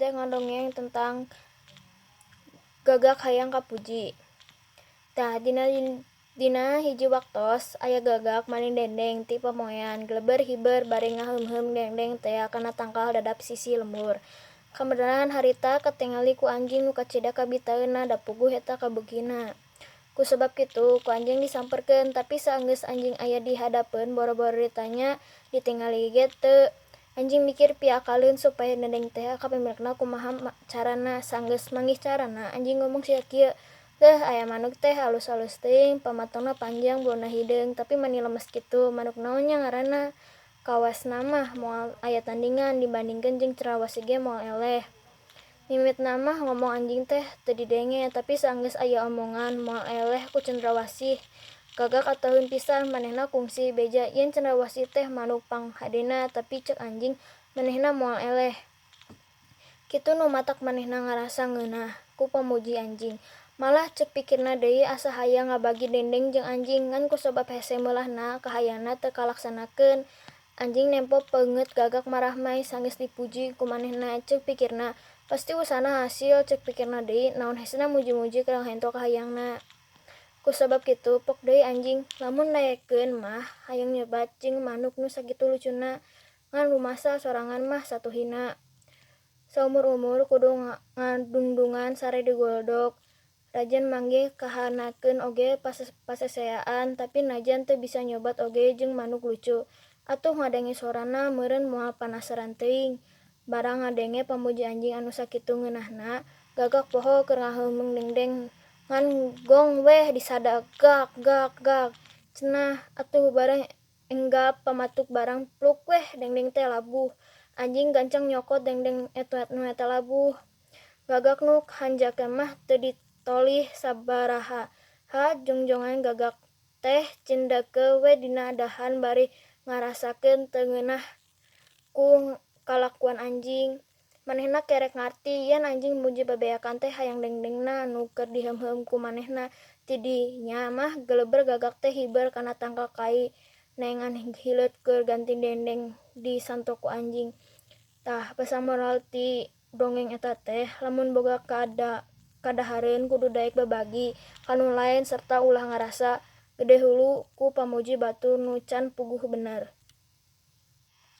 Abdi dek ngadongeng tentang gagak hayang kapuji. Tah, dina hiji waktos aya gagak maling dendeng ti pamoean geleber hiber bari ngaheum-heum dendeng tea kana tangkal dadap sisih lembur. Kabeneran harita katingali ku anjing nu kacida kabitaeunna da puguh eta kabeukina. Ku sabab kitu ku anjing disamperkeun, tapi saenggeus anjing aya di hadapeun boro-boro ditanya ditingali ge teu. Anjing mikir piakaleun supaya dendeng tea ka pamilikna kumaha carana. Sanggeus manggih carana, anjing ngomong sia kieu, "Deuh, aya manuk teh alus-alus teuing, pamatongna panjang, buluna hideung, tapi mani lemes kitu. Manuk naon nya ngaranna? Kawasna mah moal aya tandingan, dibandingkeun jeung cendrawasih ge moal eleh." Mimitina mah ngomong anjing teh teu didenge, tapi saenggeus aya omongan moal eleh ku cendrawasih, gagak ataheun pisan. Manehna kungsi beja yen cendrawasih teh manuk panghadena, tapi cek anjing manehna moal eleh. Kitu nu matak manehna ngarasa ngeunah ku pamuji anjing. Malah cek pikirna deui asa hayang ngabagi dendeng jeung anjing, ngan kusabab hese meulahna kahayangna teu kalaksanakeun. Anjing nempo peungeut gagak marahmai sanggeus dipuji ku manehna. Cek pikirna, pasti usahana hasil. Cek pikirna deui, naon hesena muji-muji keur ngahento kahayangna. Kusabab kitu pok deui anjing, lamun daekeun mah hayang nyobat jeung manuk nu sakitu lucuna, ngan rumasa sorangan mah satuhina. Saumur-umur kudu ngadungdungan sare digoldok. Rajen manggih kahanakeun oge paseseaan, tapi najan teu bisa nyobat oge jeung manuk lucu. Atuh ngadenge sorana meureun moal panasaran teuing. Barang ngadenge pamuji anjing anu sakitu ngeunahna, gagak poho keur ngaheum dengdeng ngan gong weh disada gak gak gak cenah. Atuh barang enggap pamatuk barang pluk weh dengdeng teh labuh. Anjing gancang nyokot dengdeng nu eta labuh. Gagak nu hanjakeun mah teu ditolih sabaraha ha jongjongan gagak teh cindekeu we dina dahan bari ngarasakeun teu ngeunah ku kalakuan anjing. Manehna kerek ngarti yen anjing muji bebeakan teh hayang dengdengna nu keur diheum-heum ku manehna. Ti dinya mah geleber gagak teh hiber kana tangkal kai neangan hileud keur ganti dendeng disanto ku anjing. Tah, pesan moral ti dongeng eta teh lamun boga kadahareun kudu daek babagi ka nu laen serta ulah ngarasa gede hulu ku pamuji batur nu can puguh bener.